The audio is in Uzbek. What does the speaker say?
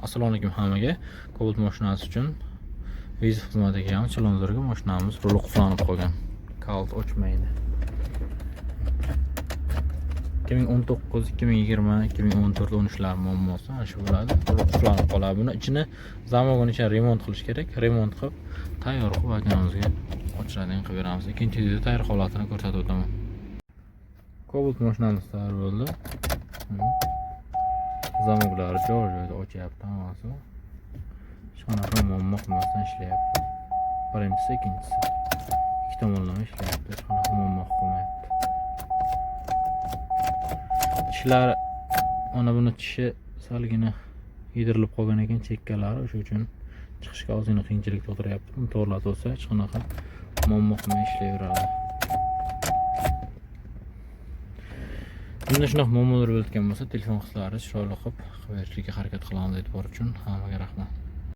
Assalomu alaykum hammaga. Cobalt mashinasi uchun вызов xizmatiga kelamiz. Chilonzorga mashinamiz ruli qulflanib qolgan. Kalit ochmaydi. 2019, 2020, 2014, 13lar muammosi ana shu bo'ladi. Ruli qulflanib qoladi. Buni ichini, замок ini ichini remont qilish kerak. Remont qilib, tayyor qilib akamizga ochiladigan qilib beramiz. Ikkinchi videoda tayyor holatini ko'rsatib o'taman. Cobalt mashinamiz tayyor bo'ldi. Замок lari joy joyida ochyapti hammasi. Hech qanaqa muammo qilmasdan ishlayapti. Birinchisi, ikkinchisi. Ikki tomonlama ishlayapti. Hech qanaqa muammo qilmayapti. Tishlari, mana buni tishi salgina yedirilib qolgan ekan chekkalari, o'sha uchun chiqishga ozgina qiyinchilik tug'diryapti. Buni to'g'irlatib olsa, hech qanaqa muammo qilmay ishlayveradi. Bunda shunaqa muammolar bo'layotgan bo'lsa, telefon qilsalaringiz, chiroyli qilib berishga harakat qilamiz. E'tibor uchun hammaga rahmat.